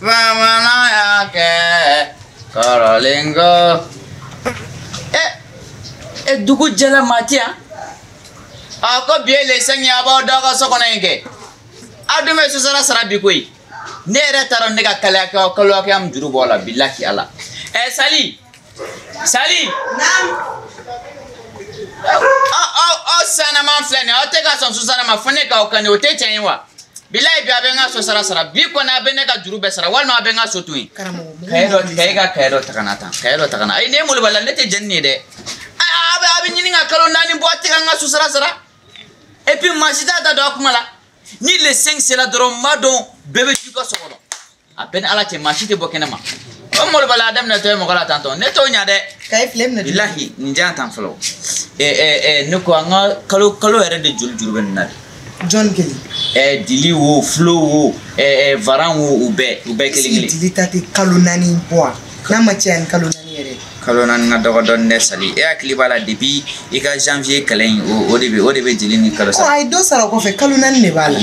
Bamanan y'a kɛ kɔrɔlen ko. E dugu jɛla maa tɛ yan. A ko bi ye le 5 ye, a b'aw da aw ka so kɔnɔ yen kɛ. Aw dun bɛ sosara sara bi koyi. Ne yɛrɛ t'a dɔn ne ka kalo hakɛya min juru b'aw la, bilahi Ala. Ɛ Sali, Sali. Naam. Aw sanaman filɛ nin ye, aw tɛ ka sɔn sosara ma fo ne k'aw kani, o tɛ tiɲɛ ye wa? Bilahi bi a bɛ n ka so sara sara, bi kɔni a bɛ ne ka juru bɛɛ sara walima a bɛ n ka so to yen. Karamɔgɔ. Kaye dɔ, kaye ka kaye dɔ ta ka na tan, kaye dɔ ta ka na. Ayi, ne ye molobali la, ne tɛ jɛn ni nin ye dɛ. A bɛ ɲini ka kalo 4 bɔ, a tɛ ka n ka so sara sara. Et puis maa si t'a da don a kuma la. Ni le 5 sera dɔrɔn, n b'a dɔn bɛɛ bɛ t'i ka so kɔnɔ. A bɛɛ ni Ala cɛ, maa si tɛ bɔ kɛnɛ ma. O molobali a daminɛtɔ ye mɔgɔ la tantɔ, ne t'o ɲa dɛ. Kaye filɛ minɛ. Bilahi nin diyan tan fɔlɔ. Ne ko an ka kalo kalo yɛrɛ de joli juru bɛ nin na de. Jɔn kelen. Dili wo, fulo wo, varan wo, u bɛɛ kelen kelen. Dili ta tɛ kalo 4 bɔ wa? N'a ma caya ni kalo 4 yɛrɛ. Kalo 4 ka dɔgɔ dɔɔni dɛ Sali. E hakili b'a la depuis i ka janvier kalan in, o de bɛ dili ni kalo sara. Ɔ a ye dɔ sara o kɔfɛ, kalo 4 de b'a la.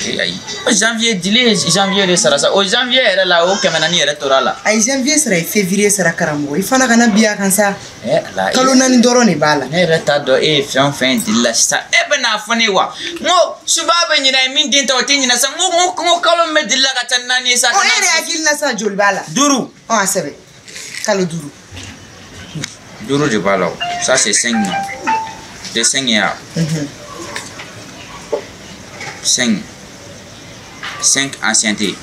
Ayi. O janvier, dili ye janvier de sara sa. O janvier yɛrɛ la, o 400 yɛrɛ tora a la. A ye janvier sara, a ye février sara karamɔgɔ. I fana kana bi a kan sa. Ala. Kalo 4 dɔrɔn de b'a la. Ne yɛrɛ t'a dɔn e ye fɛn o fɛn dili la sisan. E bɛ n'a fɔ ne ye wa? N ko suba bɛ ɲinɛ, ye min den ta o tɛ ɲinɛ sa. N ko kalo min bɛ dili la ka ca ni 4 ye sa. Ɔ e yɛrɛ hakili la sa joli b'a la? 5. Ɔ a sɛbɛn. Kalo 5. 5 de b'a la o. Ça c'est 5 mois. De 5 ya. 5. 5 ancienneté.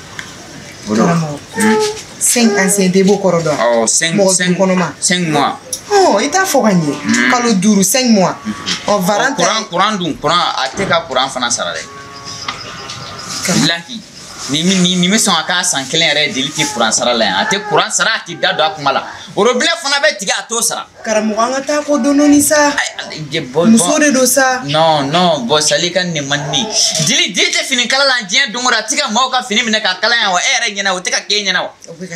Karamɔgɔ. 5 ancienneté b'o kɔrɔ dɔn. Awɔ, 5 mɔgɔ kɔnɔma. 5 mois. Ɔ i t'a fɔ ka ɲɛ. Kalo 5, 5 mois. Ɔ varan ta. Courant dun, courant a tɛ ka courant fana sara dɛ. Bilahi. Ni bɛ sɔn ka k'a san kelen yɛrɛ deli tɛ courant sara la yan. A tɛ courant sara, a tɛ da don a kuma la. Robinet fana bɛ tigɛ, a t'o sara. Karamɔgɔ an ka taa ko dɔɔni sa. Muso de don sa. Non, bon Sali ka nin man di. Dili tɛ fini kala la diɲɛ don o don, a tɛ ka maaw ka fini minɛ k'a kala yan wa? E yɛrɛ ɲɛna o tɛ ka k'e ɲɛna wa?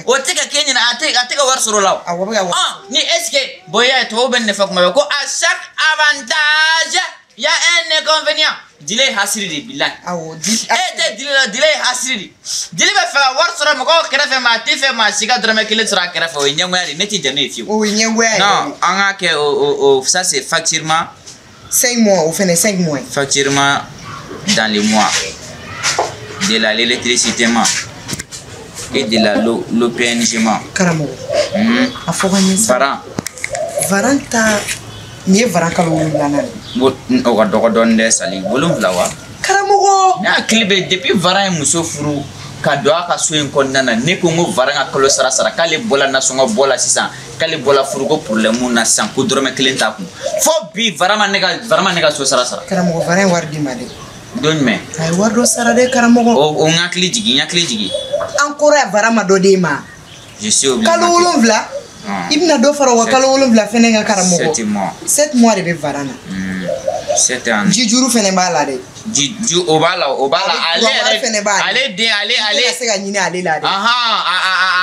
O tɛ ka k'e ɲɛna, a tɛ ka wari sɔrɔ o la wa? Awɔ, a bɛ ka wari. Ni est-ce que bon i y'a ye tubabu bɛ nin de fɔ kuma bɛɛ ko à chaque avantage il y a un inconvénient. Dili ye hasiri de bilahi. Awɔ, di. E tɛ dili la, dili ye hasiri de. Dili bɛ fɛ ka wari sɔrɔ mɔgɔw kɛrɛfɛ, maa tɛ fɛ maa si ka dɔrɔmɛ kelen sɔrɔ a kɛrɛfɛ, o ye ɲɛngoya de ye, ne tɛ jɛn n'o ye fiyewu. O ye ɲɛngoya yɛrɛ de. Non, an k'a kɛ o ça c'est facturement. 5 mois, o fɛnɛ 5 mois. Facturement dans les mois de la l'électricité et de la l'OPNG. Karamɔgɔ. A fɔ ka ɲɛ sa. Varan. Varan ta nin ye varan kalo 7nan de. O ka dɔgɔ dɔɔni dɛ Sali, 7 wa? Karamɔgɔ. Ne hakili bɛ depuis varan ye muso furu ka don a ka so in kɔnɔna na, ne ko n ko varan ka kalo sara sara, k'ale bɔla nasɔngɔ bɔ la sisan, k'ale bɔla furuko problème na sisan, ko dɔrɔmɛ kelen t'a kun. Fo bi varan ma ne ka so sara sara. Karamɔgɔ varan ye wari d'i ma dɛ. Don jumɛn? A ye wari dɔ sara dɛ karamɔgɔ. O n hakili jigin, n hakili jigin. An kɔrɔ yan varan ma dɔ d'e ma. Je suis obligé. Kalo 7. I bɛna dɔ fara o ka kalo 7 fɛnɛ kan karamɔgɔ. 7 mois. 7 mois de bɛ varan na. 7 ans. Jijuru fɛnɛ b'a la dɛ. Ji o b'a la, o b'a la. Ale yɛrɛ ale den ale ale. I tɛna se ka ɲini ale la dɛ. Ahan,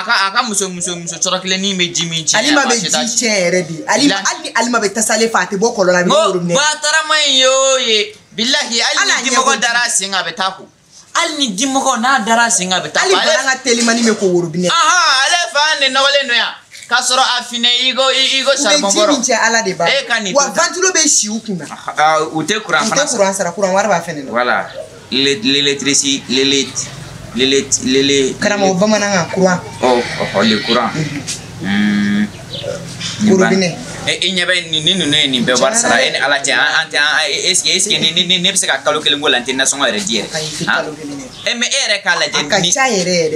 a ka muso sɔrɔ kelennin bɛ ji min tiɲɛ. Alima bɛ ji tiɲɛ yɛrɛ de. Alima hali ni Alima bɛ tasale fa, a tɛ bɔ kɔlɔn na, a bɛ bɔ robinet. N ko batarama in y'o ye. Bilahi hali ni dimɔgɔ dara a sen kan a bɛ taa ko. Hali ni dimɔgɔ n'a dara a sen kan a bɛ taa ko. Hali varan ka telimani bɛ ko robinet. Ahan, ale fan de nɔgɔlen don yan. K'a sɔrɔ a finɛ i ko saribɔn bɔrɔ. U bɛ ji min cɛ Ala de b'a. E ka nin wa ventilo bɛ si u kunna. U tɛ courant fana sara. U tɛ courant sara, courant wari b'a fɛnɛ na. Voilà, l'électricité, l'électricité. Karamɔgɔ bamanankan courant. Oh, le courant. Robinet. E ɲɛ bɛ nin ninnu ye nin bɛɛ wari sara e ni Ala cɛ, an tɛ est ce que ne bɛ se ka kalo kelen ko la n tɛ nasɔngɔ yɛrɛ di yɛrɛ. Ayi, i tɛ kalo kelen dɛ. Mais e yɛrɛ k'a lajɛ. A ka ca yɛrɛ yɛrɛ.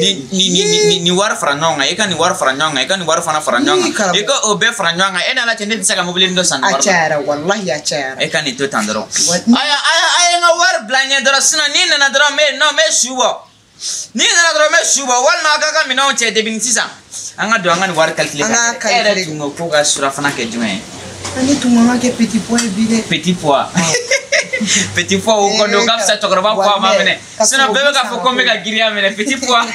Ni wari fara ɲɔgɔn kan, i ka nin wari fara ɲɔgɔn kan, i ka nin wari fana fara ɲɔgɔn kan, i ka o bɛɛ fara ɲɔgɔn kan, e ni Ala cɛ ne tɛ se ka mobili dɔ san nin wari la. A cayara walahi a cayara. E ka nin to tan dɔrɔn. A ye n ka wari bila n ɲɛ dɔrɔn, sinon n'i nana dɔrɔn n bɛ su bɔ. N'i nana dɔrɔn n bɛ su bɔ walima a ka minɛnw cɛ depuis sisan. An ka don an ka nin wari calculer. An ka calculer. E yɛrɛ tun ko ko ka surafana kɛ jumɛn ye? Ne tun ko an ka kɛ petit pois ye bi dɛ. Petit pois. Petit pois o kɔni o ka fisa cɛkɔrɔba pois ma minɛ. Sinon bɛɛ bɛ k'a fɔ ko n bɛ ka girinya minɛ petit pois.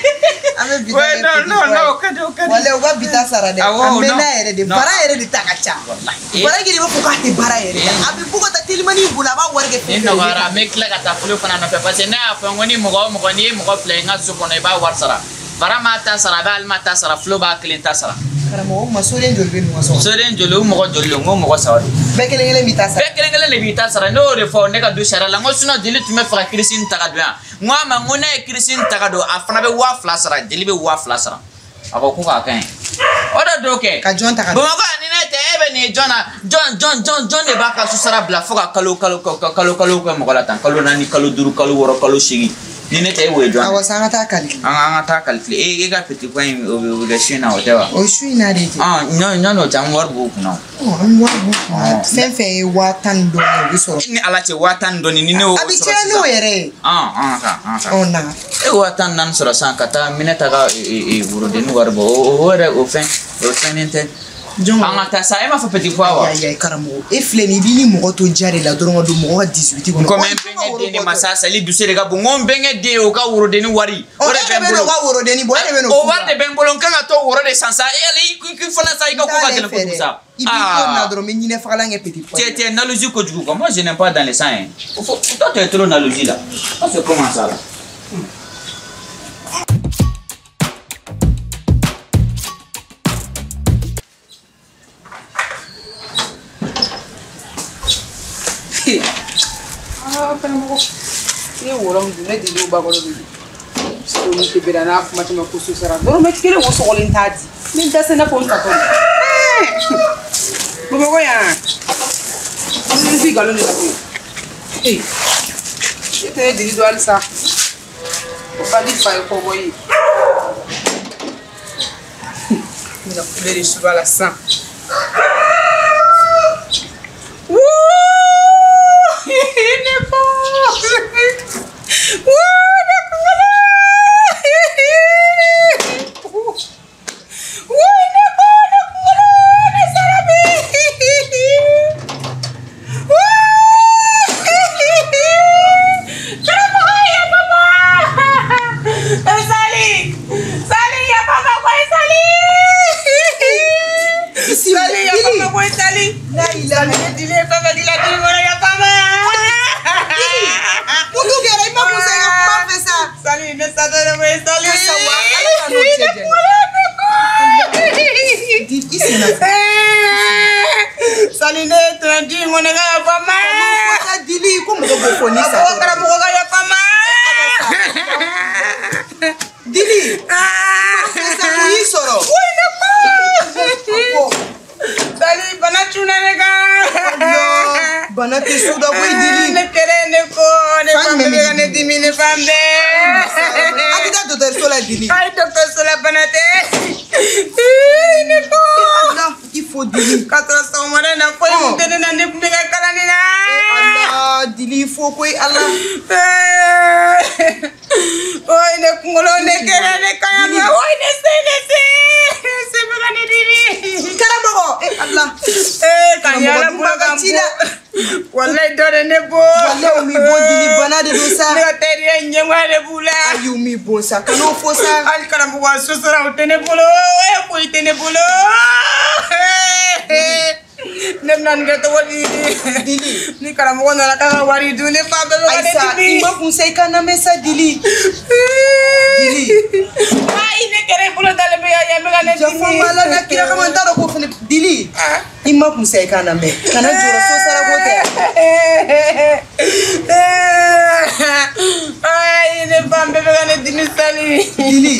An bɛ bi ta kɛ petit pois ye. Non o ka di o ka di. Walahi u ka bi ta sara dɛ. A mɛnna yɛrɛ de. Baara yɛrɛ de ta ka ca. Baara kelen i b'a fɔ k'a tɛ baara yɛrɛ la. A bɛ bɔ ka taa telimani bolo a b'a wari kɛ fɛn fɛn. Ni nɔgɔyara n bɛ tila ka taa folo fana nɔfɛ parce que ne y'a fɔ n ko ni mɔgɔ o mɔgɔ n'i ye mɔgɔ fila ye n ka so kɔnɔ i b'a wari sara. Vara m'a ta sara, a bɛ Alima ta sara, Flo b'a kelen ta sara. Karamɔgɔ ma soden joli bɛ ninnu ka so kɔnɔ? Soden joli, u mɔgɔ joli don? N ko mɔgɔ 3 don. Bɛɛ kelen kelen b'i ta sara. Bɛɛ kelen kelen de b'i ta sara. Ne y'o de fɔ ne ka du sariya la. N ko sinon jeli tun bɛ fɛ ka kirisi ta ka don yan. N ko a ma, n ko n'a ye kirisi ta ka don, a fana bɛ 2000 sara, jeli bɛ 2000 sara. A ko ko k'a ka ɲi. O de don kɛ. Ka jɔn ta ka don? Bamakɔ yan ni ne tɛ, e bɛ nin jɔn na? Jɔn de b'a ka susara bila fo ka kalo kalo kalo kalo kɛ mɔgɔ la tan? Kalo 4, kalo 5, kalo 6, kalo 8. Ni ne tɛ, e b'o ye jɔn? Awɔ, sa an ka taa calculer. An ka taa calculer. E ka petit point in, o bɛ kɛ su in na, o tɛ wa? O ye su in na de kɛ. Ɲɔn o cɛ, an wari b'o kunna. An wari b'u kunna. Fɛn fɛn ye 10,000 ni dɔɔnin ye, o bɛ sɔrɔ. E ni Ala cɛ, 10,000 ni dɔɔnin ni ne y'o sɔrɔ sisan. A bɛ caya n'o yɛrɛ ye. An ka. Ɔ na. E 14,000 sɔrɔ sisan ka taa minɛ ta ka worodenni wari bɔ. O yɛrɛ o fɛn o fɛnnen tɛ. An ka taa sa, e m'a fɔ petit pois wa? Ayi karamɔgɔ, e filɛ nin ye, i b'i ni mɔgɔ to ja de la dɔrɔn ka don mɔgɔ ka 18 kɔnɔ. Komi n bɛnkɛ den de ma sa, Sali dusu de ka bon. N ko n bɛnkɛ den o ka worodenni wari. O de bɛ n bolo. O ka worodenni bɔ, e de bɛ n'o. O wari de bɛ n bolo, n kan ka t'o woro de san sa. E yɛrɛ i fana sa, i ka ko ka gɛlɛn kojugu sa. I b'i to nin na dɔrɔn, n bɛ ɲinɛ fagalan kɛ petit pois. Tu es jalousie kojugu quoi. Moi je n'aime pas dans les sangs. Toi tu es trop jalousie là. Ça c'est comment ça là? Karamɔgɔ, ne ye woro min dun, ne deli o ba kɔrɔ de don. Soni tɛ bɛrɛ n'a kuma caman ko so sara. Dɔrɔmɛ kelen o sɔgɔlen t'a di. Ni n dɛsɛ n'a fɔ n tatɔ. Bamakɔ yan. Ne tɛ nkalon de la koyi. Ee, e tɛ ne deli don halisa. O bandi fa ye kɔbɔ ye. N bɛna kule de suba la sisan. Sa kan'o fɔ sa. Hali karamɔgɔ so sara o tɛ ne bolo, e foyi tɛ ne bolo. Ne bɛna nin kɛ cogo di? Dili. Ni karamɔgɔ nana k'a ka wari dun, ne fa bɛɛ bɛ ka ne dimi. Ayi sa, i ma kun sa, i ka lamɛn sa Dili. Dili. Ayi ne kɛra i bolo dalen bɛ yan, bɛ ka ne dimi. Jafa ma Ala n'a kira kama, n t'a dɔn k'o fana Dili. I ma kun sa, i ka lamɛn. Kana jɔrɔ so sara ko tɛ. Ayi ne fa bɛɛ bɛ ka ne dimi Sali. Dili,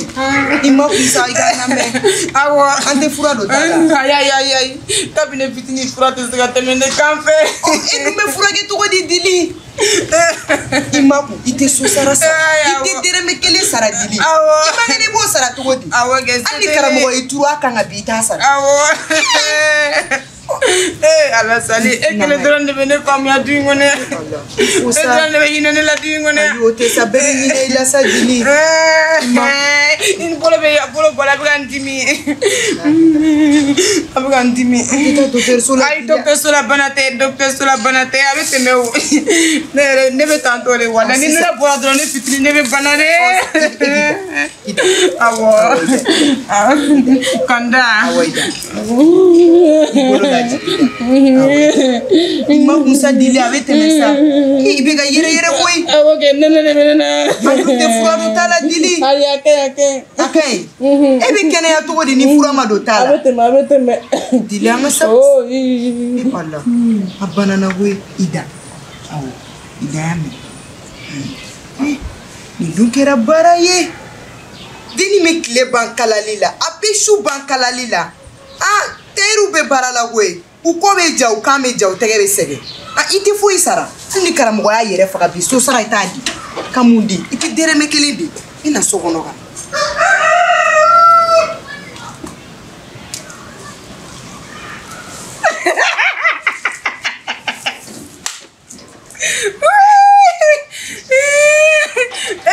i ma kun sa, i ka lamɛn. Awɔ. An tɛ fura dɔ t'a la. Ayi ayi ayi ayi. Kabini fitinin fura tɛ se ka tɛmɛ ne kan fɛ. E dun bɛ furakɛ cogo di Dili? I ma kun, i tɛ so sara sara. I tɛ dɛrɛmɛ kelen sara Dili. Awɔ. I ma kɛ i b'o sara cogo di? Awɔ kɛ. Hali ni karamɔgɔ ye turu a kan ka bi, i t'a sara. Awɔ. Ee Ala Sali, e kelen dɔrɔn de bɛ ne faamuya du in kɔnɔ. E dɔrɔn de bɛ hinɛ ne la du in kɔnɔ. Ayi o tɛ sa, bɛɛ bɛ hinɛ i la sa Dili. I bolo bɛ bolo bɔra, a bɛ ka n dimi. A bɛ ka n dimi. I tɛ taa dɔgɔtɔrɔso la. Ayi dɔgɔtɔrɔso la bana tɛ, dɔgɔtɔrɔso la bana tɛ, a bɛ tɛmɛ o. Ne yɛrɛ ne bɛ tan tɔ de wa, ni ne bɔra dɔrɔn ne fitinin ne bɛ bana de. Awɔ. Kanda. Awɔ i da. I bolo lajɛ. I ma kun sa Dili, a bɛ tɛmɛ sa. I bɛ ka yɛrɛ yɛrɛ koyi. Awɔ kɛ sɛgɛn nɛnɛ de bɛ ne na. A dun tɛ fura don ta la Dili. Ayi a ka ɲi a ka ɲi. A ka ɲi. E bɛ kɛnɛya cogo di ni fura ma don ta la? A bɛ tɛmɛ a bɛ tɛmɛ. Dili an ka sabali. Ala a banana koyi i da. Awɔ i da y'a mɛn. Nin dun kɛra baara ye. Denni bɛ tile ban kalali la a bɛ su ban kalali la. Ah teriw bɛ baara la koyi. U kɔ bɛ ja u kan bɛ ja u tɛgɛ bɛ sɛgɛn. Ah i tɛ foyi sara. Hali ni karamɔgɔ y'a yɛrɛ faga bi so sara i t'a di. Ka mun di? I tɛ dɛrɛmɛ kelen di. I na so kɔnɔ ka na.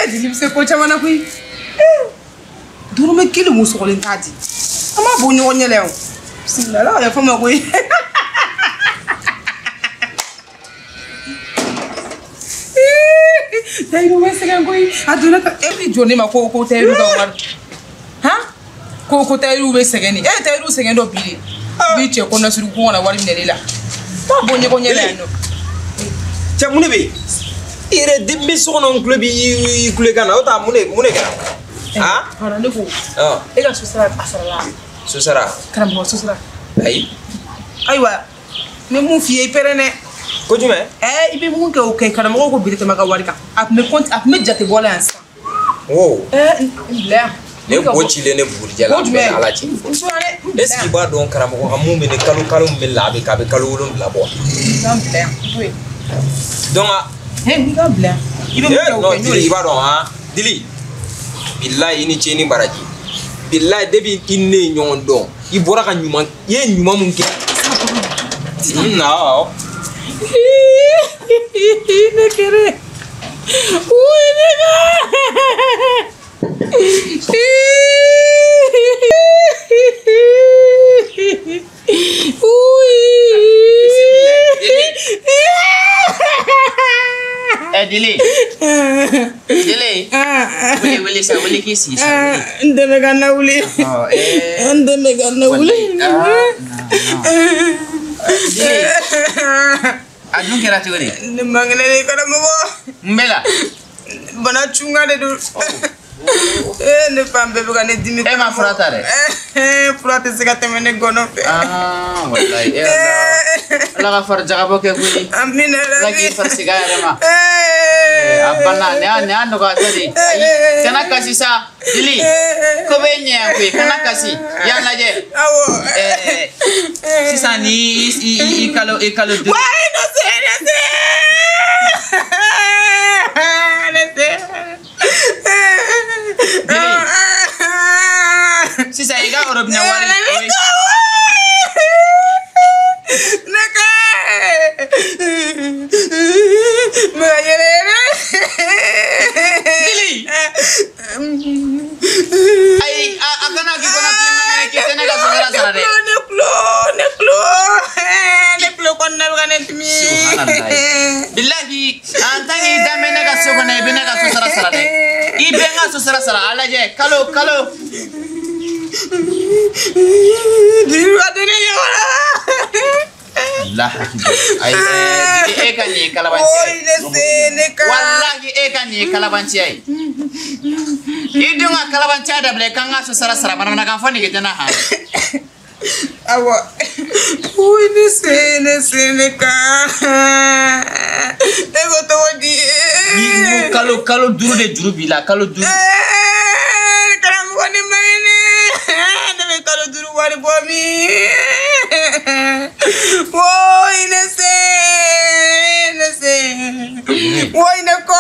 Dili bɛ se ko caman na koyi. Dɔrɔmɛ kelen mun sɔgɔlen t'a di. An b'a bɔ ɲɔgɔn ɲɛ la yan. Bisimila ala ka yafa n ma koyi. Tayiru bɛ sɛgɛn koyi. A donna ka e bɛ jɔ ne ma ko Tayiru ka wari. Han? Ko Tayiru bɛ sɛgɛn de. E ye Tayiru sɛgɛn dɔ bi de. I b'i cɛ kɔnɔnasuru ko kana wari minɛ ne la. N b'a bɔ ɲɔgɔn ɲɛ la yan nɔ. Cɛ mun de bɛ yen? I yɛrɛ den bɛ so kɔnɔ n tulo b'i kulekan na o ta mun de kɛra? Ah? Pardon ne ko. E ka so sara a sarala. So sara? Karamɔgɔ so sara. Ayi. Ayiwa n bɛ mun f'i ye i pɛrɛn dɛ. Ko jumɛn? I bɛ mun kɛ o kɛ karamɔgɔw ko bi tɛmɛ ka wari kan. A tun bɛ compte a tun bɛ jate bɔ la yan sisan. Wo. N bila yan. Ne bo cilen ne bugurijɛ la n bɛ Ala ci. N est ce que i b'a dɔn karamɔgɔ ka mun bɛ ne kalo kalo min bɛ la a bɛ kalo 7 bɔ. N bila yan n to yen. Donc n ka bila yan. I bɛ mun kɛ o kɛ. Non Dili i b'a dɔn han Dili. Bilahi i ni ce ni baraji. Bilahi depuis i ni ne ye ɲɔgɔn dɔn i bɔra ka ɲuman i ye ɲuman mun kɛ. Awɔ. Ne kɛrɛ. Uy ne ka. Uy. Dili. Dili. Wuli sa wuli k'i sigi sa wuli. N dɛmɛ ka na wuli. N dɛmɛ ka na wuli. Dili. A dun kɛra cogo di? Ne man kɛnɛ de karamɔgɔ. N bɛ la. Bana cunga de don. Ne fan bɛɛ bɛ ka ne dimi. E ma fura ta dɛ? Fura tɛ se ka tɛmɛ ne gɔnɔ fɛ. Walayi e Ala. Ala ka fari jagabɔ kɛ koyi. Amina Ala k'i fari segin a yɛrɛ ma. A banna nin y'a nɔgɔyatɔ de ye. Ayi kana kasi sa Dili. Ko bɛ ɲɛ yan koyi kana kasi. I y'a lajɛ. Awɔ. Sisan ni i kalo 5. Wayi ne se ne se. Ne se. Dili. Sisan i ka robinet wari. Ne ka. N bɛ ka yɛlɛ yɛlɛ. Dili. Ayi a kana k'i kɔnɔ k'i man kɛnɛ k'i tɛ ne ka sosara sara dɛ. Ne kulo ne kulo ne kulo kɔnɔna bɛ ka ne dimi. Subhanalahi. Bilahi en tant que i da bɛ ne ka so kɔnɔ i bɛ ne ka sosara sara dɛ. I bɛ n ka sosara sara a lajɛ kalo kalo. Dili ka to ne ɲɔgɔn na. Allahu akbar. Ayi e ka nin ye kalabanciya ye. Oyi ne se ne ka. Walahi e ka nin ye kalabanciya ye. I dun ka kalabanciya dabila i ka n ka so sara sara manamanakan fɔ nege tɛ n na han. Awɔ. Oyi ne se ne se ne ka. E ko cogo di? Ni kalo 5 de juru b'i la kalo 5. Karamɔgɔ ne ma ɲi ne. Ne bɛ kalo 5 wari bɔ min? Woyi ne se ne se. Woyi ne kɔ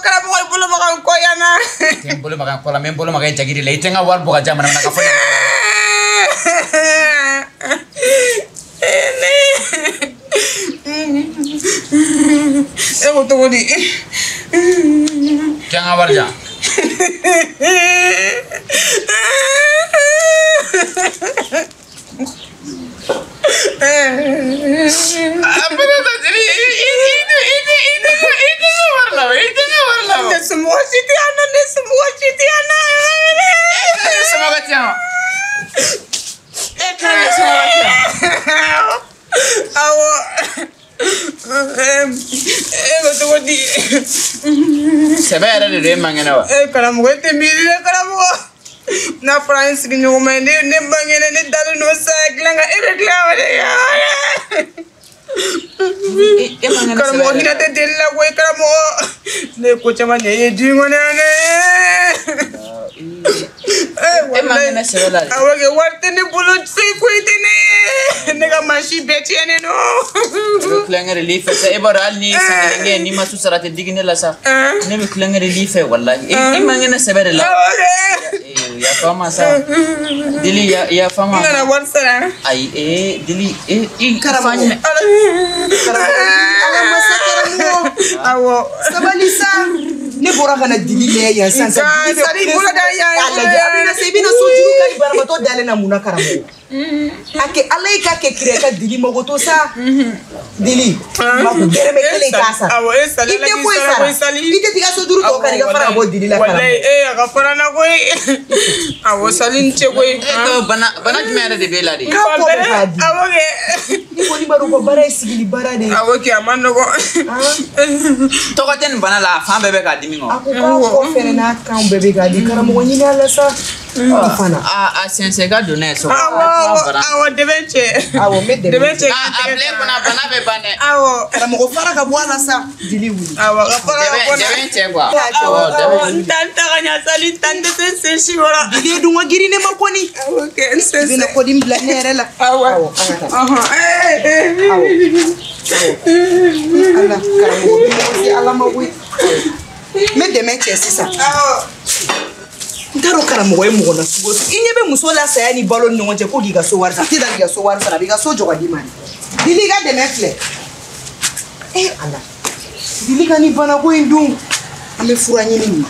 karamɔgɔ i bolo maga n kɔ yan na. Tɛ n bolo maga n kɔ la n bɛ n bolo maga i jagiri la i tɛ n ka wari bɔ ka di yan manamanakan fɔ ne. E ko cogo di? Tɛ n ka wari di yan. Ne somɔgɔ si tɛ yan nɔ ne somɔgɔ si tɛ yan nɔ. E somɔgɔ tɛ yan wa? E kɛra ne somɔgɔ tɛ yan. Awɔ. E ko cogo di? Sɛbɛ yɛrɛ de don, e man kɛnɛ wa? E karamɔgɔ, e tɛ miiri dɛ karamɔgɔ. N'a fɔra an sigiɲɔgɔn ma ye, ne man kɛnɛ, ne dalen don sa dilan kan, e bɛ tila o de kan. E man kɛnɛ sɛbɛ. Karamɔgɔ, hinɛ tɛ deli la koyi karamɔgɔ. Ne ye ko caman ɲɛ i ye du in kɔnɔ yan dɛ. E man kɛnɛ sɛbɛ la dɛ. Awɔ kɛ, wari tɛ ne bolo, foyi tɛ ne ye. Ne ka mansin bɛɛ tiɲɛnen don. Ne bɛ tulonkɛ de l'i fɛ sa, e b'a dɔn hali n'i ye san kelen kɛ n'i ma su sara a tɛ digi ne la sa. Ne bɛ tulonkɛ de l'i fɛ walahi. E man kɛnɛ sɛbɛ de la. Awɔ kɛ. Yafa ma sa. Dili, yafa ma. N kana wari sara. Ayi, Dili, i Karamɔgɔ. Ala masa karamɔgɔ. Awɔ. Sabali sa. Ne bɔra ka na Dili lajɛ yan sisan. Sari bolo da yan. A lajɛ, a bɛna se, i bɛna sojuru kari banabaatɔ dalen na mun na karamɔgɔ? A kɛ Ala ye k'a kɛ kira ka Dili mago to sa. Dili, mako dɛrɛmɛ kelen k'a sara. Awɔ, e sali I tɛ foyi sara. I tɛ t'i ka sojuru tɔ kari i ka fara ka bɔ Dili la karamɔgɔ. Walayi, a ka fara n na koyi. Awɔ, sali ni ce koyi. E ko bana jumɛn yɛrɛ de b'e la de? K'a kɔ bɛ k'a di. Awɔ kɛ. Ni kɔni b'a dɔn ko baara ye sigili baara de ye. Awɔ kɛ, a ma nɔgɔn. Tɔgɔ tɛ nin bana la, a fan bɛɛ bɛ k'a dimi kɔ. A ko k'a kɔ fɛnɛ n'a kan bɛɛ bɛ k'a di karamɔgɔ, ɲini a la sa. Fana. A sɛnsɛn ka don n'a ye so. Awɔ, dɛmɛ cɛ. Awɔ, n bɛ dɛmɛ cɛ. A bila e kunna, bana bɛ ban dɛ. Awɔ. Karamɔgɔ, fara ka bɔ a la sa. Dili wuli. Awɔ, ka fara ka bɔ a la. Dɛmɛ cɛ quoi. Awɔ, n ta n ta ka ɲa sali, n ta n tɛ se n sen si kɔrɔ. Dili dun ka girin ne ma kɔni. Awɔ kɛ, n sen I bɛna kɔdimi bila ne yɛrɛ la. Awɔ. Awɔ, an ka taa. Awɔ. Ala, karamɔgɔ bɛ mɔgɔ se Ala ma koyi. N bɛ dɛmɛ cɛ sisan. Awɔ. N t'a dɔn karamɔgɔ ye mɔgɔ na sugu o sugu. I ɲɛ bɛ muso la saya ni balo ni ɲɔgɔn cɛ ko k'i ka so wari sara. I tɛ taa k'i ka so wari sara, a b'i ka so jɔ ka d'i ma de. Dili, i ka dɛmɛ filɛ. E Ala. Dili ka nin banako in dun. An bɛ fura ɲini nin na.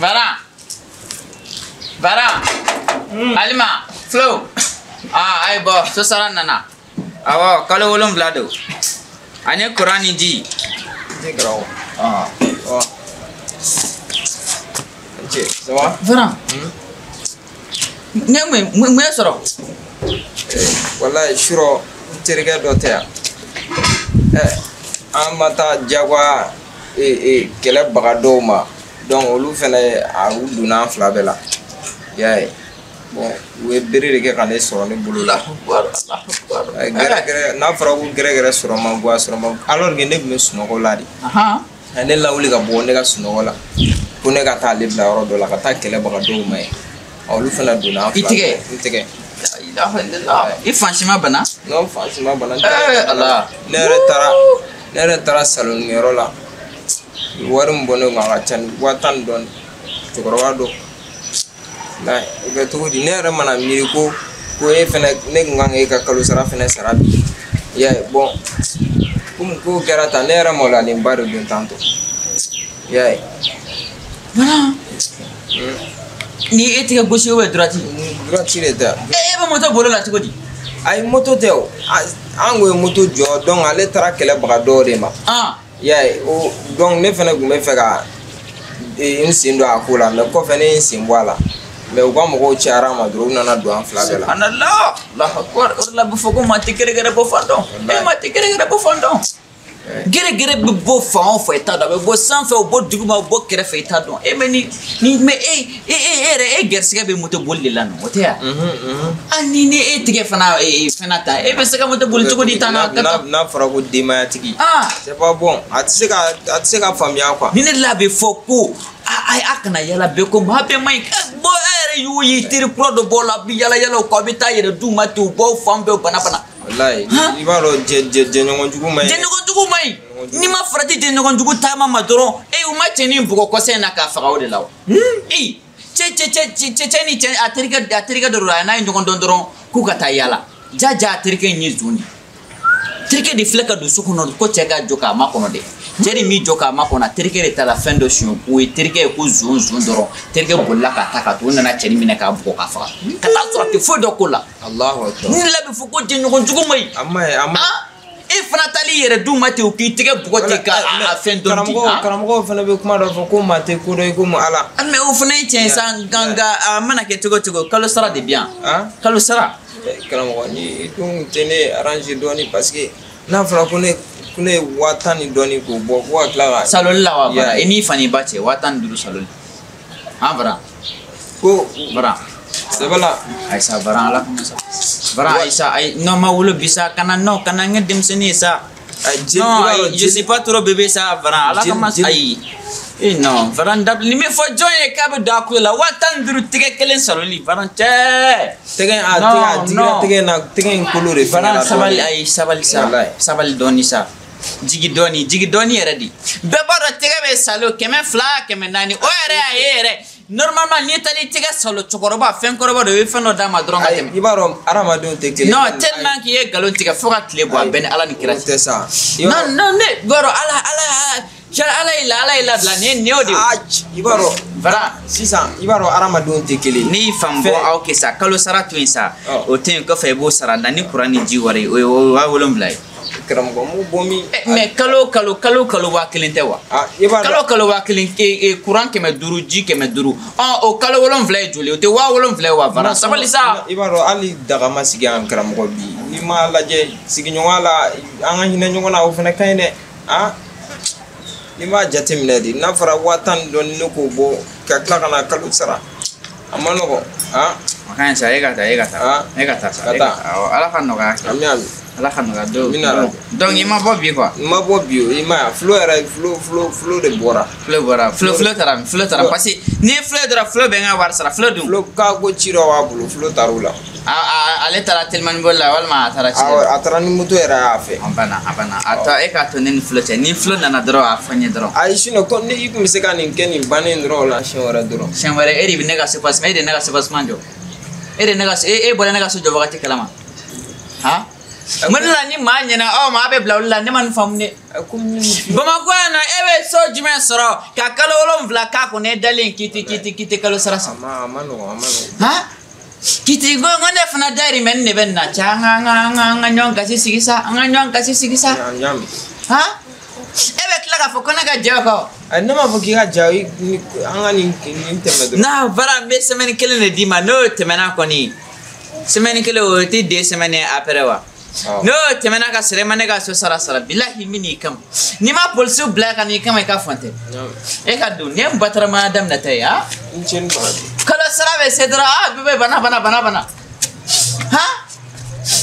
Varan. Varan. Alima, Flo. Ah, ayi bɔ, so sara nana. Awɔ, kalo 7 don. Ani kuran ni ji. Ji karamɔgɔ. Ah. Cɛ, ça va? Varan. Ne mun ye sɔrɔ? Walayi, surɔ n terikɛ dɔ tɛ yan. An ma taa diyagoya kɛlɛbaga dɔw ma. Donc olu fɛnɛ a u donna an fila bɛɛ la. I y'a ye. Bon, u ye bere de kɛ ka ne sɔrɔ ne bolo la. Gɛrɛgɛrɛ, n'a fɔra ko gɛrɛgɛrɛ sɔrɔ man go, a sɔrɔ man go. Alors que ne tun bɛ sunɔgɔ la de. A ye ne lawuli ka bɔ ne ka sunɔgɔ la. Ko ne ka taa ale bila yɔrɔ dɔ la, ka taa kɛlɛbaga dɔw ma ye. Olu fana donna an fila. I tigɛ? N tigɛ. I fan si ma bana? Non, fan si ma bana. Ala. Ne yɛrɛ taara salonikɛyɔrɔ la. Wari min bɔ ne kun, a ka ca ni 10,000 ni dɔɔni. Cɛkɔrɔba dɔ. O bɛ cogo di? Ne yɛrɛ mana miiri ko e fɛnɛ, ne kun kan k'e ka kalo sara fɛnɛ sara bi. I y'a ye, bon, komi kow kɛra tan, ne yɛrɛ maloyalenba de don tantɔ. I y'a ye. Voilà. Ni e tigɛ gosi ou bien droite? Droite de tɛ. E bɛ moto bolo la cogo di? Ayi, moto tɛ o. An kun ye moto jɔ, donc ale taara kɛlɛbaga dɔw de ma. I y'a ye, o donc ne fɛnɛ kun bɛ fɛ ka n sen don a ko la, mais kɔfɛ ne ye n sen bɔ a la. Mais u ka mɔgɔw cayara a ma dɔrɔn, u nana don an fila bɛɛ la. Subhanallah, Allahu akbar. O de la a bɛ fɔ ko maa tɛ gɛrɛgɛrɛ bɔ fan dɔn. E maa tɛ gɛrɛgɛrɛ bɔ fan dɔn. Gɛrɛgɛrɛ bɛ bɔ fan o fan i t'a dɔn, a bɛ bɔ sanfɛ, o bɔ duguma, o bɔ kɛrɛfɛ i t'a dɔn. E mɛ ni mɛ e e yɛrɛ e gɛrisigɛ bɛ moto boli de la nɔ, o tɛ yan? Hali ni e tigɛ fana fɛnɛ ta, e bɛ se ka moto boli cogo di tan na? N'a fɔra ko denbayatigi. C'est pas bon, a tɛ se ka faamuya quoi. Ni ne la bɛ fɔ ko a kana yala bɛɛ ko maa bɛɛ man ɲi. Bon, e yɛrɛ y'o ye teri kura dɔ bɔ la, a bɛ yala yala o kɔ, a bɛ taa yɛrɛ d'u ma ten, u b'aw fan bɛɛ bana bana. Walayi, i b'a dɔn jɛɲɔgɔn jugu man ɲi. Jɛɲɔgɔn jugu man ɲi. N'i ma farati jɛɲɔgɔn jugu taama ma dɔrɔn, e u ma cɛnin bugɔ kɔsɛ in na k'a faga o de la wa. Ee, cɛ ni cɛ a terikɛ dɔ don, a n'a ye ɲɔgɔn dɔn dɔrɔn k'u ka taa yala. Ja a terikɛ in ye zon de ye. Terikɛ de filɛ ka don so kɔnɔ ko cɛ ka jɔ k'a makɔnɔ dɛ. Cɛ de m'i jɔ k'a makɔnɔ, a terikɛ de taara fɛn dɔ suɲɛ o ye terikɛ ye ko zon dɔrɔn. Terikɛ bolila ka taa ka to, o nana cɛnin minɛ k'a bugɔ k'a faga. Ka taa sɔrɔ a tɛ foyi dɔn ko la. Allahu akbar. Ni la bɛ fɔ ko jɛɲɔgɔn jugu man ɲi. A man ɲi, a man ɲi. E fana taali yɛrɛ d'u ma ten u k'i tɛgɛ bugɔ ten ka a fɛn dɔn ten. Karamɔgɔw fana bɛ kuma dɔ fɔ ko maa tɛ ko dɔn i komi Ala. Mais o fana ye tiɲɛ sa nka a mana kɛ cogo o cogo kalo sara de bɛ yan. Kalo sara. Karamɔgɔ ni i dun tɛ ne arranger dɔɔni parce que n'a fɔra ko ne ye 10,000 ni dɔɔni k'o bɔ ko ka tila ka. Saloli la wa bara i n'i fa n'i ba cɛ 15,000 saloli. Han bara. Ko bara. Sɛbɛla. Ayisa bara Ala kama sa. Bara Ayisa ayi non ma wolo bi sa kana non kana n kɛ denmisɛnnin ye sa. Non ayi je suis pas trop bébé sa bara Ala kama ayi. Eh non bara n dabila nin bɛ fɔ jɔn ye k'a bɛ don a kulo la 15,000 tɛgɛ kelen saloli bara cɛ. Tɛgɛ a tɛgɛ a digira tɛgɛ in na tɛgɛ in kolo de fɛngɛra. Bara sabali ayi sabali sa sabali dɔɔni sa. Jigi dɔɔni yɛrɛ de bɛɛ b'a dɔn tɛgɛ bɛ salo 200 400 o yɛrɛ y'a ye yɛrɛ normalement n'i taara i tɛgɛ salo cɛkɔrɔba fɛnkɔrɔba dɔ i bɛ fɛn dɔ d'a ma dɔrɔn ka tɛmɛ. I b'a dɔn hadamadenw tɛ kelen. Non tellement k'i ye nkalon tigɛ fo ka tile bɔ a bɛɛ ni Ala ni kira cɛ. O tɛ sa. Non non ne b'a dɔn Ala Ala Ala y'i la Ala y'i labila nin ye nin y'o de ye. I b'a dɔn. Bara sisan i b'a dɔn hadamadenw tɛ kelen. N'i fan bɔ aw kɛ sa kalo sara to yen sa o to yen kɔfɛ i b'o sara na ni kuran ni ji wari o ye 7,000 ye. Karamɔgɔ m'o bɔ min. Mais kalo kalo 1000 tɛ wa. Kalo kalo 1000 kuran 500 ji 500 o kalo 7 ye joli o tɛ 7,000 ye wa bara sabali sa. I b'a dɔn hali daga ma sigi yan karamɔgɔ bi n'i m'a lajɛ sigiɲɔgɔnya la an ka hinɛ ɲɔgɔn na o fana ka ɲi dɛ n'i m'a jateminɛ de n'a fɔra 10,000 dɔɔni ne k'o bɔ ka tila ka na kalo sara a ma nɔgɔn. A ka ɲi sa e ka taa e ka taa e ka taa sa ka taa Ala ka nɔgɔya kɛ. Ami ami. Ala ka nɔgɔya dɔw. Donc i ma bɔ bi quoi. N ma bɔ bi o i ma ye fulo yɛrɛ fulo de bɔra. Fulo bɔra fulo taara parce que n'i ye fulo dɔrɔn fulo bɛ n ka wari sara fulo dun. Fulo k'a ko ci dɔ b'a bolo fulo taar'o la. Ale taara telimani boli la walima a taara ci la. Awɔ a taara ni moto yɛrɛ y'a fɛ. A banna a banna a tɔ e k'a to ne ni fulo cɛ ni fulo nana dɔrɔn a fɔ n ye dɔrɔn. Ayi sinon ko ni i tun bɛ se ka nin kɛ nin bannen dɔrɔn o la siɲɛ wɛrɛ dɔrɔn. Siɲɛ wɛrɛ e de bɛ ne ka soubassement e de ye ne ka soubassement jɔ. E de ne ka e bɔra ne ka so jɔ wagati kalama. Han. Mun la ni maa ɲɛna aw ma a bɛ bila olu la ne ma nin faamu dɛ. Bamakɔ yan nɔ e bɛ so jumɛn sɔrɔ ka kalo 7 k'a kɔnɔ e dalen k'i tɛ kalo sara sɔrɔ. A ma nɔgɔn a ma nɔgɔn. Han k'i ti ko ne fana dayirimɛ nin de bɛ nin na cɛ an ka ɲɔgɔn gasi sigi sa an ka ɲɔgɔn gasi sigi sa. Han e bɛ tila k'a fɔ ko ne ka jɛ o kɔ. Ne m'a fɔ k'i ka ja an ka nin tɛmɛ dɔrɔn. N'a bara n bɛ semaine kelen de d'i ma n'o tɛmɛna kɔni semaine kelen o tɛ 2 semaines après wa. N'o tɛmɛna ka sɔrɔ e ma ne ka so sara bilahi min n'i kama n'i ma polisiw bila ka n'i kama i ka fɔn tɛ e ka don nin ye n bataramaya daminɛ ta ye ha kalo sara bɛ se dɔrɔn a bɛɛ bɛ bana han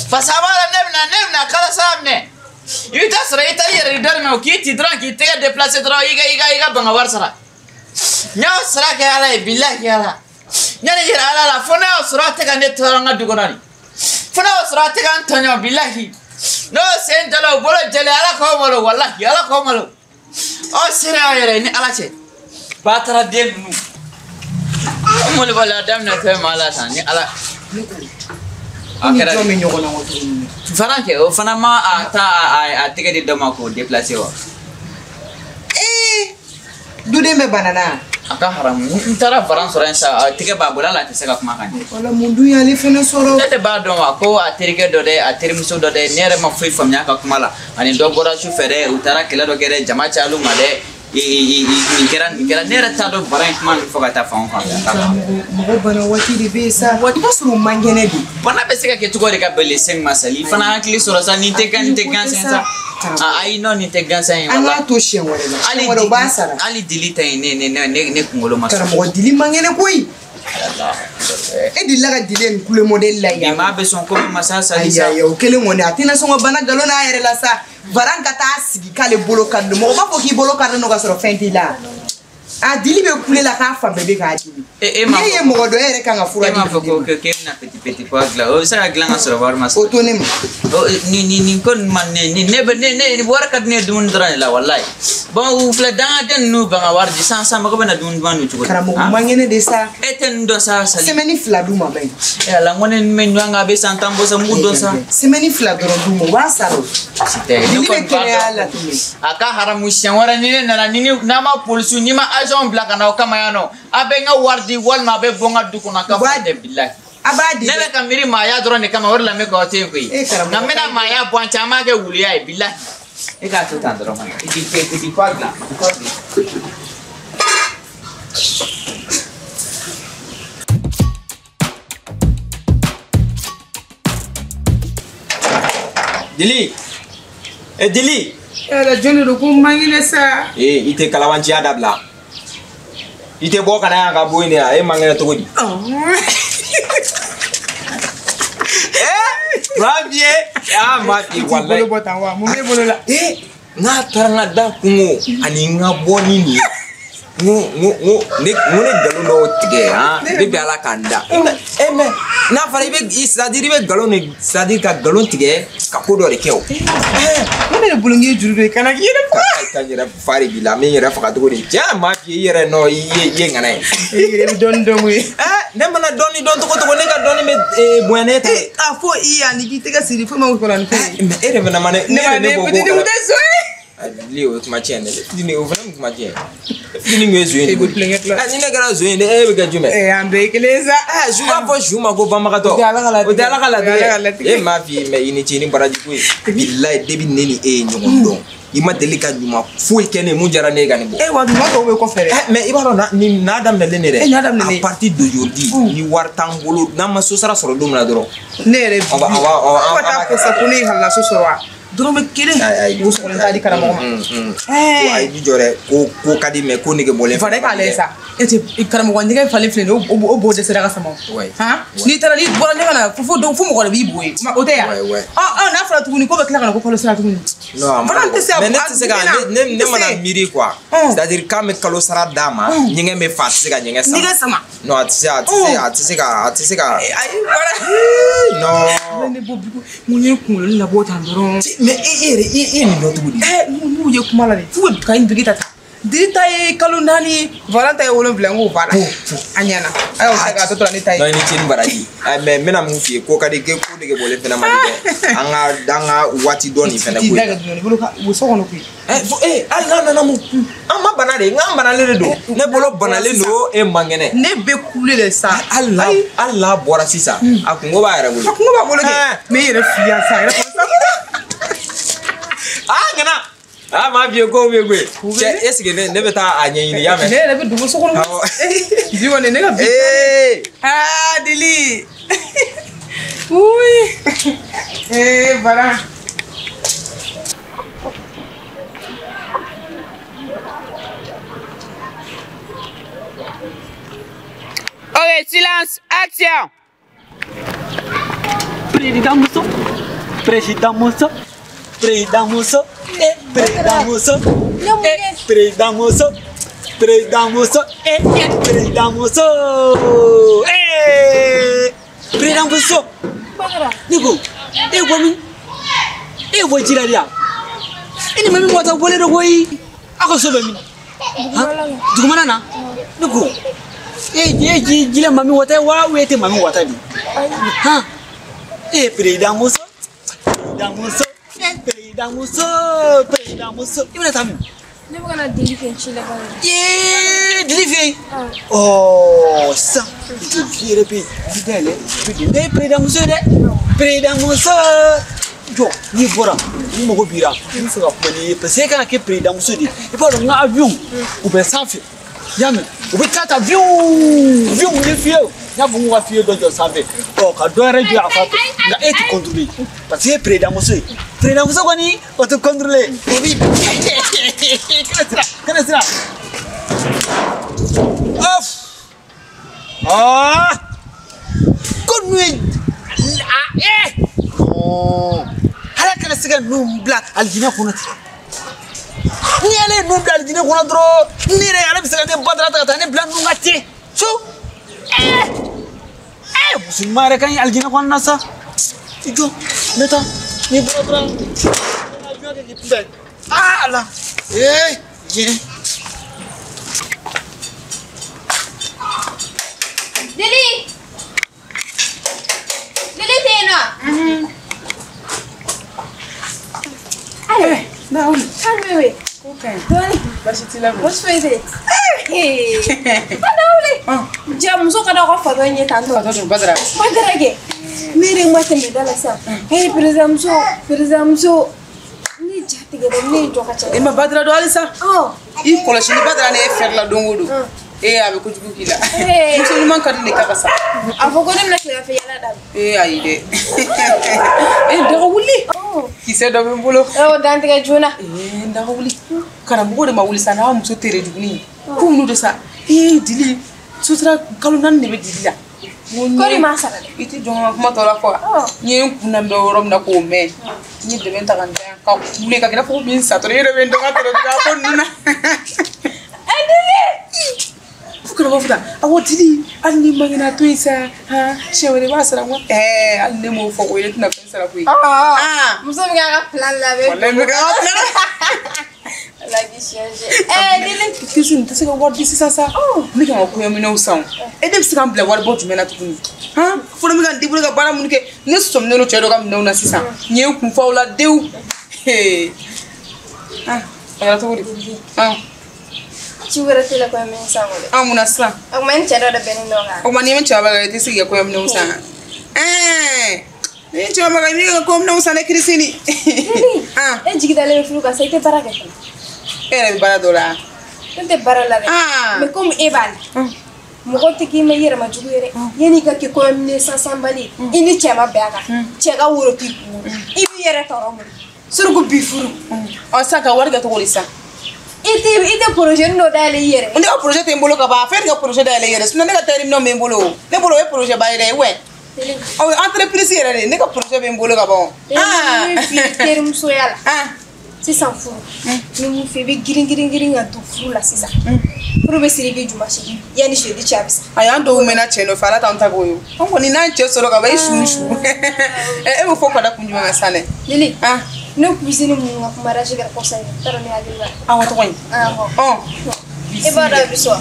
parce que a b'a dɔn ne bɛna kalo sara minɛ i bɛ taa sɔrɔ i taar'i yɛrɛ di dɔ de ma k'i ci dɔrɔn k'i tɛgɛ déplacer dɔrɔn i ka ban ka wari sara n y'o sara kɛ Ala ye bilahi Ala n y'a yira Ala la fo n'a y'o sɔrɔ a tɛ ka ne tɔɔrɔ n ka du kɔnɔ de. Fo n'a y'o sɔrɔ a tɛ ka n tɔɲɔ bilahi n'o sen dala o bolo jɛlen Ala k'aw malo walahi Ala k'aw malo aw sera aw yɛrɛ ye ni Ala cɛ batara den ninnu molobaliya daminɛ fɛn ma la tan ni Ala. A kɛra jɔn bɛ ɲɔgɔn na ko tuguni. Fana kɛ o fana ma a ta a tɛgɛ di dɔ ma k'o déplacer wa. Ee duden bɛ bana na. A ka haramu n taara varan sɔrɔ yen sa a tɛgɛ b'a bolo hali a tɛ se ka kuma ka ɲɛ. Wala mun dun y'ale fɛnɛ sɔrɔ. Ne de b'a dɔn wa ko a terikɛ dɔ dɛ a terimuso dɔ dɛ ne yɛrɛ ma foyi faamuya a ka kuma la ani dɔ bɔra su fɛ dɛ u taara kɛlɛ dɔ kɛ dɛ jama cayal'u ma dɛ nin kɛra ne yɛrɛ t'a dɔn varan in kuma min fɔ ka taa fan o fan fɛ. Mɔgɔ bana waati de bɛ yen sa. I b'a sɔrɔ u man kɛnɛ de. Bana bɛ se ka kɛ cogo di ka bɛn le 5 ma sali i fana hakili sɔrɔ sa nin tɛ gansan sa. Ayi non nin tɛ gansan ye. An k'a to siɲɛ wɛrɛ la. Siɲɛ wɛrɛ u b'a sara. Hali dili ta in ne kunkolo ma sɔn. Karamɔgɔ dili man kɛnɛ koyi. E delila ka dili nin kule modèle la yan. Nin maa bɛ sɔn ko min ma sa sali sa. Ayi o kelen kɔni a tɛna sɔn ka bana nkalon n'a yɛrɛ la sa. Varan ka taa sigi k'ale bolo kari don mɔgɔ b'a fɔ k'i bolo kari don ka sɔrɔ fɛn t'i la. A dili bɛ kule la k'a fan bɛɛ bɛ k'a dimi. E ne ye mɔgɔ dɔ e yɛrɛ kan ka fura di. E m'a fɔ ko k'e bɛna petit pois dilan o bɛ se ka dilan ka sɔrɔ wari ma sɔrɔ. O to ne ma. Nin ko nin ma ne bɛ ne wari ka di ne ye dumuni dɔrɔn de la walayi. Bon u filɛ dangaden ninnu ban ka wari di sisan sisan mɔgɔ bɛ na dumuni duman dun cogo di. Karamɔgɔ man kɛnɛ de sa. E tɛ nin dɔn sa Sali. Semaine 2 d'u ma bɛn. E Ala n ko ne ninnu bɛ ɲɔgɔn kan a bɛ san 10 bɔ sa n b'u dɔn sa. Semaine 2 dɔrɔn d'u ma u b'a sara o. Baasi tɛ ne kɔni b'a dɔn. A ka haramu siɲɛ wɛrɛ ni ne nana ni n'a ma polisiw n'i ma agent bila ka na o kama yan nɔ a bɛ n ka wari di walima a bɛ bɔ n ka du kɔnɔ a ka fɔ tɛ bilahi. A b'a di. Ne bɛ ka miiri maaya dɔrɔn de kama o de la n bɛ k'aw to yen koyi. Nka n bɛna maaya bɔ an cɛ an b'a kɛ wuluya ye bilahi. E k'a to tan dɔrɔn i k'i kɔ dilan i kɔ dilan. Dili! E Dili! Yala jɔn de don ko n man kɛnɛ sa. Ee i tɛ kalabanciya dabila. I tɛ bɔ ka na yan ka bɔ yen de wa? E man kɛnɛ cogo di? Maa f'i ye aa maa f'i ye walayi. I t'i bolo bɔ tan wa mun b'e bolo la? Ee n'a taara n ka da kungo ani n ka bɔ ni nin ye n ko ne nkalon dɔw tigɛ han depuis Ala k'an da. E mais n'a fɔra i bɛ c'est à dire i bɛ nkalon de c'est à dire ka nkalon tigɛ ka ko dɔ de kɛ o. Ne bɛ ne bolo n k'i juru don i kana k'i yɛrɛ faga. Ka n yɛrɛ fa de b'i la n bɛ n yɛrɛ faga cogo di? Cɛ maa f'i ye i yɛrɛ nɔ i ye ŋana ye. E yɛrɛ bɛ dɔɔni dɔn koyi. Ne mana dɔɔni dɔn cogo cogo ne ka dɔɔni bɛ bonya ne ta ye. K'a fɔ i ye ani k'i tɛgɛ siri foyi ma kɔrɔ ni fɛn ye. Mais e de fana ma ne ne yɛrɛ ne bɔ ne tɛ so ye. Dili o ye kuma tiɲɛ dɛ fitini o fana ye kuma tiɲɛ fitini kun ye zon ye cogo di? Ni ne kɛra zon ye ne e bɛ kɛ jumɛn? An bɛɛ ye kelen ye sa. Su b'a fɔ su ma ko banbagatɔ. O tɛ Ala ka latigɛ. O tɛ Ala ka latigɛ. E m'a f'i ye mais i ni ce ni baraji ko ye. Bilayi depuis ne ni e ye ɲɔgɔn dɔn i ma deli ka ɲuman foyi kɛ ne ye mun diyara ne ye ka nin bɔ. Wa ɲuman tɔw bɛ kɔfɛ dɛ. Mais i b'a dɔn nin n'a daminɛlen de dɛ. N'a daminɛlen. À partir d'aujourd'hui ni wari t'an bolo n'an ma so sara sɔrɔ don min na dɔrɔn. Ne yɛrɛ bi. On va fo ka taa fɔ sa ko ne ye halala so sɔrɔ wa? Dɔrɔmɛ kelen o sɔgɔlen t'a di karamɔgɔ ma. Ayi i jɔ dɛ ko ka di mais ko nege bɔlen. Fara k'a lajɛ sa e tɛ karamɔgɔ ɲɛgɛn falen filɛ nin ye o bo dɛsɛra ka sama. Han n'i taara n'i bɔra ɲɛgɛn na fo mɔgɔ de b'i bo ye o tɛ yan. N'a fɔra tuguni ko bɛ tila ka na ko kalo sara tuguni. Non mais ne tɛ se ka ne mana miiri quoi. C'est à dire k'an bɛ kalo sara d'a ma ɲɛgɛn bɛ fa a tɛ se ka ɲɛgɛn sama. Ɲɛgɛn sama. Non a tɛ se a tɛ se ka a tɛ se ka. Ayi voilà. Non. Ne bɔ mun ye kunkolo labɔ tan dɔrɔn. Mais e yɛrɛ e ye nin dɔn cogo di? N'u ye kuma la de f'u bɛ ka nin ta Dili ta ye kalo 4 Valan ta ye 7 n k'o banna a ɲɛna a y'o ta k'a tɔ tora ne ta ye. Non i ni ce ni baraji mais n bɛna mun f'i ye ko ka di ko nege bɔlen fana man di dɛ an ka waati dɔ nin fana ko ye. I da ka dun bolo ka o so kɔnɔ koyi. Hali n'a nana mun an ma bana de n k'an banalen de don ne bolo banalen don e man kɛnɛ. Ne bɛ kule de sa. Hali n'a bɔra sisan a kungo b'a yɛrɛ bolo. A kungo b'a bolo kɛ mais i yɛrɛ f'i yan sa a yɛrɛ ŋana maa f'i ye ko bɛ koyi cɛ est ce que ne bɛ taa a ɲɛɲini y'a mɛn. Ne yɛrɛ bɛ dogo so kɔnɔ. Bi kɔni ne ka bi. Dili. Oui. Bara. Ok, silence, action. Président Mousso, président Mousso, président Mousso, président Mousso, président Mousso, président Mousso, président Mousso, président Mousso. Ne ko, e bɔ min? E bɔ ji la de yan? E ni maa min mɔgɔ bɔlen don koyi. Aw ka so bɛ min? Dugumana na? Ne ko, e ye ji la mami wata ye wa ou e tɛ mami wata de? Han? E président Mousso, président Mousso, président Mousso, président Mousso. I bɛna taa min? Ne bɛ ka na deli fɛ ci la ka na. Yee, deli fɛ yen? Ɔɔ sisan i yɛrɛ bɛ yen dayɛlɛ ne ye président Mousso ye dɛ. Président Mousso jɔ n'i bɔra n mago b'i la n bɛ fɛ ka kuma n'i ye parce que e kan ka kɛ président Mousso de ye. I b'a dɔn n ka avion u bɛ sanfɛ i y'a mɛn u bɛ taa ta viw viw ni fiyɛ n y'a fɔ n ko ka fiyɛ dɔ jɔ sanfɛ ɔ ka dɔ yɛrɛ jɔ a fan fɛ nka e tɛ contrôler parce que e ye président Mousso ye président Mousso kɔni o tɛ contrôler o bi kana sira kana sira of aa ko ninnu ye non ala kana se ka ninnu bila alijinɛ kɔnɔ ten. Ni ala ye ninnu bila alijinɛ kɔnɔ dɔrɔn ne yɛrɛ ala bɛ se ka ne badara ta ka taa ne bila ninnu ka ten so muso ɲuman yɛrɛ ka ɲi alijinɛ kɔnɔna na sa i jɔ n bɛ taa n'i bɔra dɔrɔn avion kɛ k'i kunbɛn ala diɲɛ. Dili! Dili tɛ yen nɔ? Ayi. Naomi. Calme-toi. Ok. Dɔɔni. Baasi t'i la koyi. Baasi foyi tɛ yen. Naomi. Ja muso ka d'aw ka fatɔ in ye tantɔ. Fatɔ dun Badara. Badara kɛ. Ne yɛrɛ ma tɛmɛ da la sisan. Hey président muso, président muso. Ne ja tigɛra ne ye jɔ ka cɛ. E ma Badara dɔn halisa. I kɔlɔsi ni Badara ne ye fɛrɛ la don o don. Ee a bɛ kojugu k'i la. Muso ɲuman ka di ne ka sa. A fɔ ko ne bɛna tilefɛ yala daminɛ. Ee ayi dɛ. Ee daga wuli. Kisɛ dɔ bɛ n bolo. O dantigɛ joona. Ee daga wuli. Karamɔgɔ de ma wuli sa n'a muso tere juguni. Ko ninnu de sa. Ee Dili sutura kalo 4 de bɛ Dili la. Kɔri ma sara dɛ. I tɛ jɔn ka kuma tɔ la fɔ. N ye n kun na bɛ yɔrɔ min na k'o mɛn. N ye dɛmɛ ta ka n da ka kule ka kɛ i n'a fɔ ko bin satɔ e yɛrɛ bɛ n dɔgɔ tɔrɔ ko ninnu na. Ee Dili. Fo kana b'a fɔ tan awɔ Dili hali ni ma kɛnɛ a to yen sa han siɲɛ wɛrɛ i b'a sara n ko ɛɛ hali ne m'o fɔ koyi ne tɛna fɛn sara koyi. Muso bɛ k'a ka plan labɛn. Walayi n bɛ k'a ka plan. Ala k'i siɲɛ. Ɛɛ Dili. Kisi nin tɛ se ka wari di sisan sa. Ne kan ka kɔɲɔminɛnw san o. E de bɛ se ka n bila wari bɔ jumɛn na tuguni? Han fo ne bɛ ka n débrouiller ka baara minnu kɛ ne sɔminen don cɛ dɔ ka minɛnw na sisan. N ye n kun fa o la dewu. Ah a kɛra cogo di? Ci wɛrɛ tɛ la kɔɲɔminɛn san o dɛ. An mun na sisan? O tuma ni cɛ dɔ de bɛnnen don kan. O tuma n'i ma cɛba kan i tɛ se k'i ka kɔɲɔminɛnw san. Ɛɛ ni cɛba kan i b'i ka kɔɲɔminɛnw san dɛ Kirisini. E jigi dalen bɛ furu kan sa i tɛ baara kɛ fɔlɔ. E yɛrɛ bɛ baara dɔ la. Ne tɛ baara la dɛ. Mais komi e b'a la. Mɔgɔ tɛ k'i ma i yɛrɛ ma jugu ye dɛ. Yanni i ka kɛ kɔɲɔminɛn sansanbali ye i ni cɛ ma bɛn a kan. Cɛ ka woro t'i kun. I b'i yɛrɛ tɔɔrɔ mun. Suruku bi furu. Ɔ sisan ka wari kɛ cogo di sisan? I tɛ projet dɔ dayɛlɛ i yɛrɛ. Ne ka projet tɛ n bolo ka ban a fɛn de ka projet dayɛlɛ i yɛrɛ sinon ne ka tailleur minɛnw bɛ n bolo o. Ne bolo o ye projet ba ye dɛ wɛ. Ɔ entreprise yɛrɛ de ne ka projet bɛ n bolo ka ban o. Ne f'i ye terimusoya la. Sisan furu. Ni mun f'i ye i bɛ girin girin girin ka don furu la sisan. Furu bɛ siri bi juma seegin yanni jeudi cɛ a bɛ sa. Ayi an dɔw mɛnna cɛ nɔfɛ ala t'anw ta k'o ye o. An kɔni n'an cɛ sɔrɔ ka ban i su ni su. E bɛ fɔ ka da kun jumɛn kan sisan dɛ? Lili. Ne cuisine mun ka kuma mariage kɛra kɔsa in na n t'a dɔn ne hakili b'a la. Awɔ tɔgɔ in. Awɔ. Ɔ. I b'a dɔn a bɛ so wa?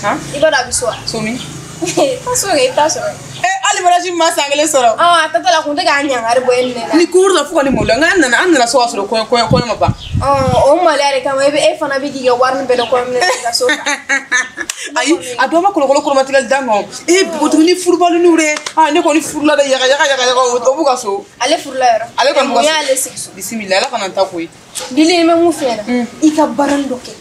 Han? I b'a dɔn a bɛ so wa? So min? I so kɛ i bɛ taa sɔrɔ. Ee hali mariage ma san kelen sɔrɔ. Ɔ a taatɔ la a kun tɛ k'a ɲangari bɔ e nɛn na. Ni ko la fo ka ne maloya nka an nana so ka sɔrɔ kɔɲɔ ma ban. Ɔ o maloya de kama e fana bɛ k'i ka wari nin bɛɛ dɔn kɔɲɔminɛn na i ka so kan. Ayi a dɔw ma kolokolo kolomatigɛli da nɔ ee npogotiginin furubaliniw dɛ aa ne kɔni furula dɛ yaga yaga yaga yaga o b'u ka so. Ale furula yɔrɔ. Ale kɔni b'u ka so. Mun y'ale sigi so. Bisimila ala kana n ta koyi. Dili n bɛ mun f'i ɲɛna i ka baara dɔ kɛ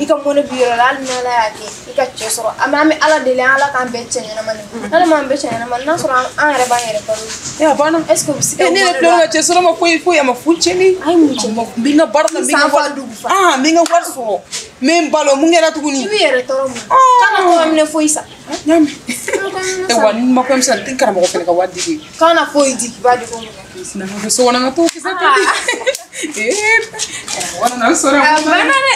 i ka mɔnɛ b'i yɔrɔ la hali n'ala y'a kɛ i ka cɛ sɔrɔ an bɛ ala deli ala k'an bɛɛ cɛ ɲɛnama ni n'ala m'an bɛɛ cɛ ɲɛnama n'a sɔrɔ an yɛrɛ b'an yɛrɛ balo. E a banna. Est ce que o bɛ se ka ne yɛrɛ filɛ ka cɛ sɔrɔ ma foyi foyi a ma fu cɛ ni. A ye mun cɛ? N bɛ n ka baara la n bɛ n ka wari n bɛ n ka wari sɔrɔ n bɛ n balo mun kɛra tuguni. I b'i yɛrɛ tɔɔrɔ mun kana kɔɲɔminɛ foyi san. E wa ni ma kɔɲɔ san n tɛ karamɔgɔ fana ka wari di koyi. Kana foyi di k'i b'a di ko mun na. Sinanku bɛ so kɔnɔ n ka t'o kisɛ tobi. Ee karamɔgɔ nana n sɔrɔ yan. A banna dɛ.